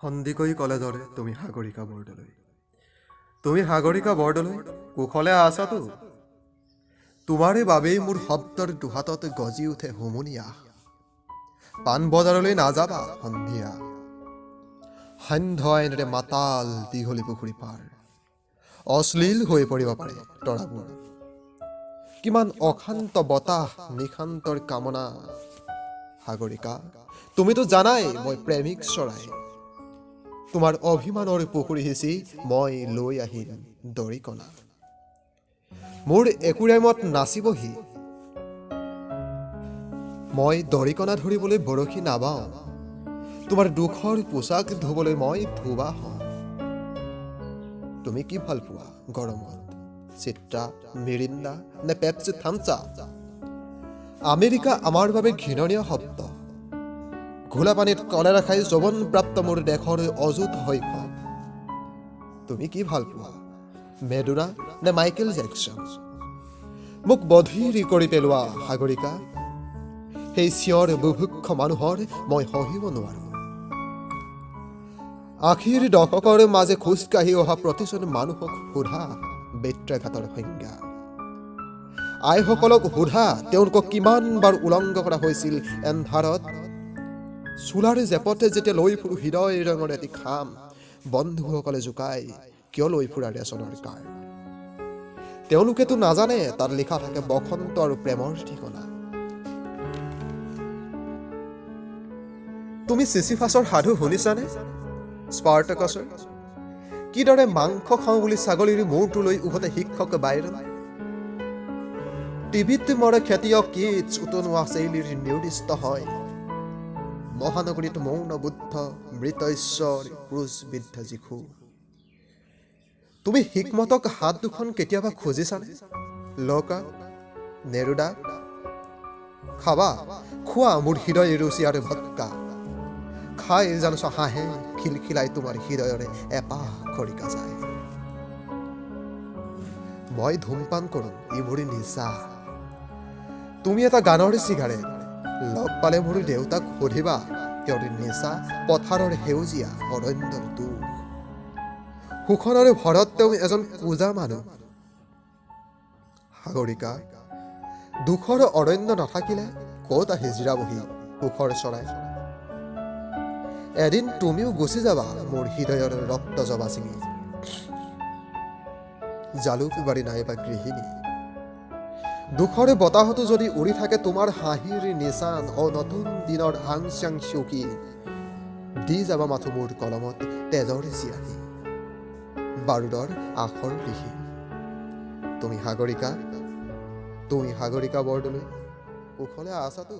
সন্দিকৈ কলেজৰ তুমি সাগৰিকা বৰদলৈ, তুমি সাগৰিকা বৰদলৈ, কুশলে আছাতো? তোমাৰে বাবেই মোৰ শব্দৰ দুহাতত গজি উঠে হুমুনিয়া। পাণবজাৰলৈ নাযাবা সন্ধিয়া, সান্ধ্য আইনেৰে মাতাল দীঘলী পুখুৰী পাৰ, অশ্লীল হৈ পৰিব পাৰে তৰাবোৰ। কিমান অশান্ত বতাহ, নিশান্তৰ কামনা। সাগৰিকা, তুমিতো জানাই মই প্ৰেমিক চৰাই। তোমাৰ অভিমানৰ পুখুৰী সিঁচি মই লৈ আহিম দৰিকণা। মোৰ একুৰিয়ামত নাচিবহি। মই দৰিকণা ধৰিবলৈ বৰশী নাবাওঁ, তোমাৰ দুখৰ পোচাক ধুবলৈ মই ধোবা হওঁ। তুমি কি ভাল পোৱা গৰমত? চিত্ৰা, মিৰিণ্ডা নে পেপচি, থামছা? আমেৰিকা আমাৰ বাবে ঘৃণনীয় শব্দ। ঘোলা পানীত কলেৰা খাই যৌৱনপ্ৰাপ্ত মোৰ দেশৰ অযুত শৈশৱ। তুমি কি ভাল পোৱা, মেডোনা নে মাইকেল জেকচন? মোক বধিৰ কৰি পেলোৱা সাগৰিকা, সেই চিঞৰ বুভুক্ষ মানুহৰ মই সহিব নোৱাৰো। 80ৰ দশকৰ মাজে খোজকাঢ়ি অহা প্ৰতিজন মানুহক সোধা বেত্ৰাঘাতৰ সংজ্ঞা। আইসকলক সোধা তেওঁলোকক কিমান বাৰ উলংগ কৰা হৈছিল এন্ধাৰত। চোলাৰ জেপতে যেতিয়া লৈ ফুৰো হৃদয় ৰঙৰ এটি খাম, বন্ধুসকলে জোকাই, কিয় লৈ ফুৰা ৰেচনৰ কাৰ্ড? তেওঁলোকেতো নাজানে তাত লিখা থাকে বসন্ত আৰু প্ৰেমৰ ঠিকনা। তুমি চিচিফাছৰ সাধু শুনিছানে? স্পাৰ্টাকাছৰ কিদৰে মাংস খাওঁ বুলি ছাগলীৰ মূৰটো লৈ উভতে শিক্ষক বাইৰন? টিভিত মৰে খেতিয়ক কিটছ উতনুৱা শৈলীৰ নিৰ্দিষ্ট হয়। মহানগৰীত মৌন বুদ্ধ, মৃত ঈশ্বৰ, ক্ৰুচবিদ্ধ যীশু। তুমি হিকমতক হাত দুখন কেতিয়াবা খুজিছানে? লকা, নেৰুদা, খাবা খোৱা মোৰ হৃদয় ৰুচি আৰু ভটকা খাই জানো হাঁহে খিলখিলাই তোমাৰ হৃদয়ৰে এপাহ খৰিকা যায়। মই ধূমপান কৰোঁ, ই মোৰ নিচা। তুমি এটা গানৰ চিগাৰেট। লগ পালে মোৰ দেউতাক সুধিবা, তেওঁৰ নিচা পথাৰৰ সেউজীয়া অৰণ্যৰ দুখ। শোষণৰ ভৰত তেওঁ এজন পূজা মানুহ। সাগৰিকা, দুখৰ অৰণ্য নাথাকিলে ক'ত আহি জিৰাবহি সুখৰ চৰাই? এদিন তুমিও গুচি যাবা মোৰ হৃদয়ৰ ৰক্ত জবা ছিঙি। জালুকবাৰী নাইবা গৃহিণী, দুখৰ বতাহতো যদি উৰি থাকে তোমাৰ হাঁহিৰ নিচান, অ নতুন দিনৰ আং চাং চুকি দি যাবা মাথো মোৰ কলমত তেজৰ চিয়াহী, বাৰুদৰ আখৰ লিখি। তুমি সাগৰিকা, তুমি সাগৰিকা বৰদলৈ, কুশলে আছাতো?